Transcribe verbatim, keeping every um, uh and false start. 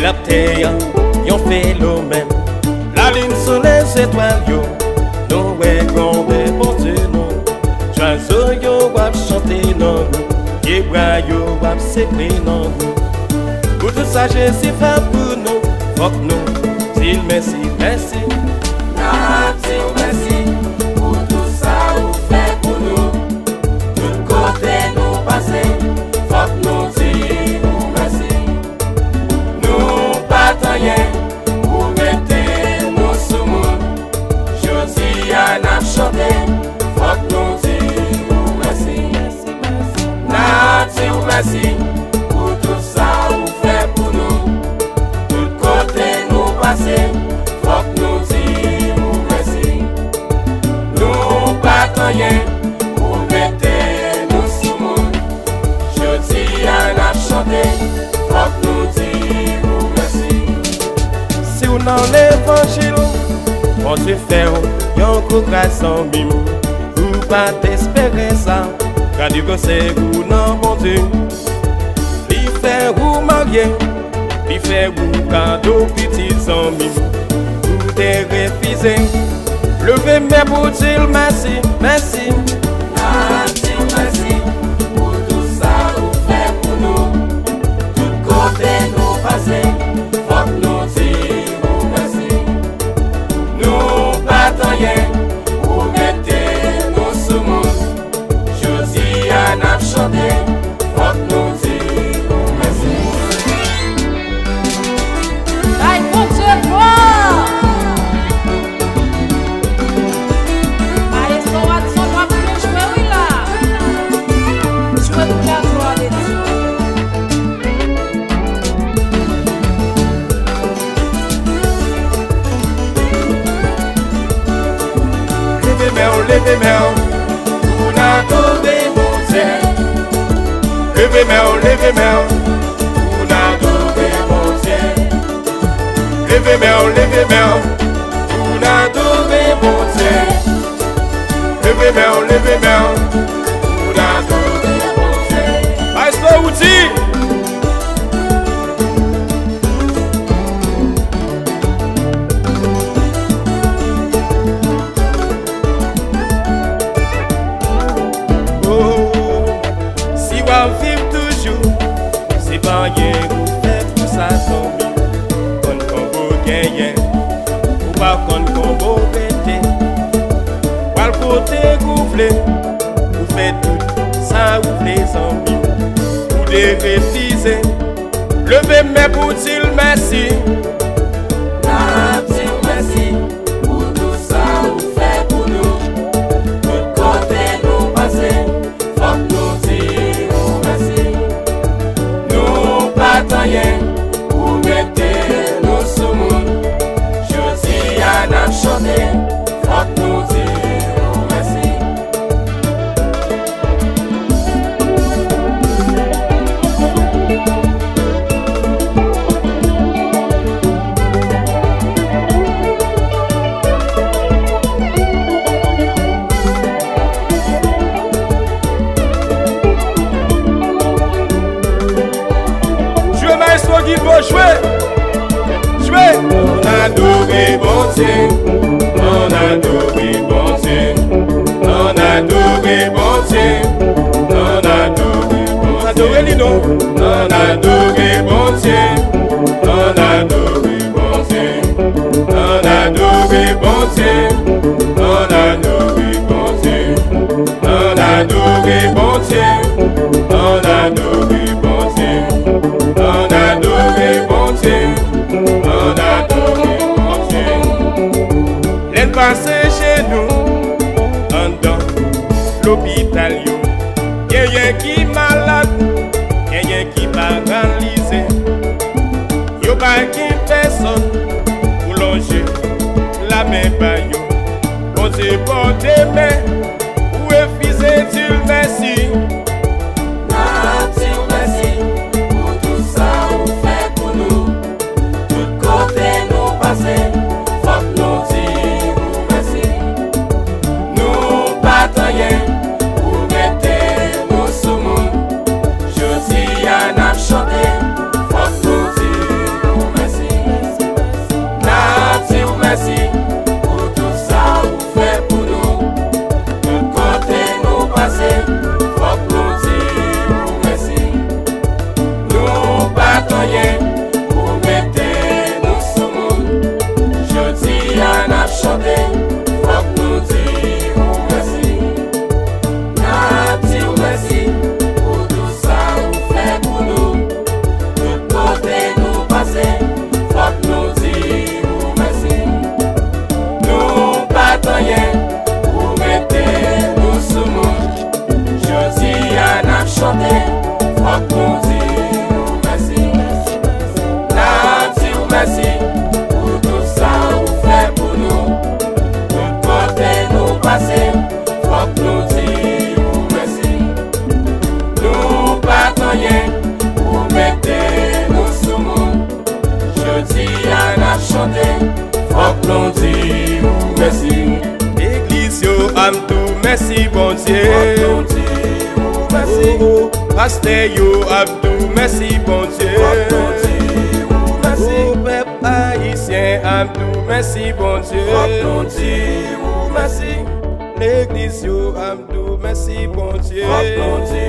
Latè a, yon fenomèn. Lalin, solèy, zetwal yo, nou wè grandè Bondye nou. Zwazo yo ap chante nan nou, pyebwa yo ap sekwe nan nou. Pou tout sa Jezi fè pou nou, fòk nou di l mèsi, mèsi. N ap di w mèsi pou tout sa ou fè pou nou. Tout kote nou pase, fòk nou di ou mèsi. Nou pa t anyen, ou mete nou sou moun. Jodi a n ap chante, fòk nou di ou mèsi. N ap di ou mèsi pou tout sa ou fè pou nou. Tout kote nou pase, fòk nou di ou mèsi. Nou pa t anyen, ou mete nou sou moun. Jodi a n ap chante, fòk nou di ou mèsi. Si w nan levanjil, Bondye fè w yon gwo gras, zanmi m. Ou pa t espere sa. Gade gwosè ou nan Bondye. Li fè ou marye, li fè ou kado pitit, zanmi m. Ou te refize. Leve men pou di l mèsi, mèsi. N ap di w mèsi pou tout sa ou fè pou nou. Tout kote nou pase, fòk nou di ou mèsi. Nou pa t anyen, ou mete nou sou moun. Jodi a n ap chante, fòk nou di ou mèsi. Bay Bondye glwa! Maestro Watson, w ap byen jwe, wi, la. Jwe pou la glwa de Dye. Leve men w, leve men w, pou n adore Bondye. Leve men w, leve men w, pou n adore Bondye. Leve men w, leve men w, pou n adore Bondye. Leve men w, leve men w, pou n adore Bondye. Maestro Woody. Oh, si w ap viv toujou, se pa anyen ou fè pou sa, zanmi. Konn konbo genyen, ou pa konn konbo rete. W al kote ou vle, ou fè tout sa ou vle, zanmi. Ou te refize. Leve men pou di l mèsi. N ap di w mèsi pou tout sa ou fè pou nou. Tout kote nou pase, fòk nou di ou mèsi. Nou pa t anyen, ou mete nou sou moun. Jodi a n ap chante, fòk nou di ou mèsi. Jwe, maestro Guibo, jwe! Jwe! Ann adore Bondye, ann adore Bondye, ann adore Bondye, ann adore Bondye. Adore li non. Ann adore Bondye, ann adore Bondye, ann adore Bondye, ann adore Bondye, ann adore Bondye, ann adore Bondye, ann adore Bondye, ann adore Bondye. Lè n pase jenou anndan lopital yo, genyen ki malad, genyen ki paralize. Yo pa gen pèsòn pou lonje lamen ba yo. Bondye ba w de men, ou refize di l mèsi. N ap di w mèsi pou tout sa ou fè pou nou. Tout kote nou pase, fòk nou di ou mèsi. Nou pa t anyen, ou mete nou sou moun. Jodi a n ap chante, fòk nou di ou mèsi. Chante, fòk nou di ou mèsi. N ap di ou mèsi pou tout sa ou fè pou nou. Tout kote nou pase, fòk nou di ou mèsi. Nou pa t anyen, ou mete nou sou moun. Jodi a n ap chante, fòk nou di ou mèsi. N ap di ou mèsi pou tout sa ou fè pou nou. Tout kote nou pase, fòk nou di ou mèsi. Nou pa t anyen, ou mete nou sou moun. Jodi a n ap chante, fòk nou di ou mèsi. Legliz yo ap di w mèsi, Bondye. Fòk nou di ou mèsi. Oh, oh. Pastè yo ap di w mèsi, Bondye. Fòk nou di ou mèsi. Oh, pèp ayisyen ap di w mèsi, Bondye. Fòk nou di ou mèsi. Legliz yo ap di w mèsi, Bondye. Fòk nou di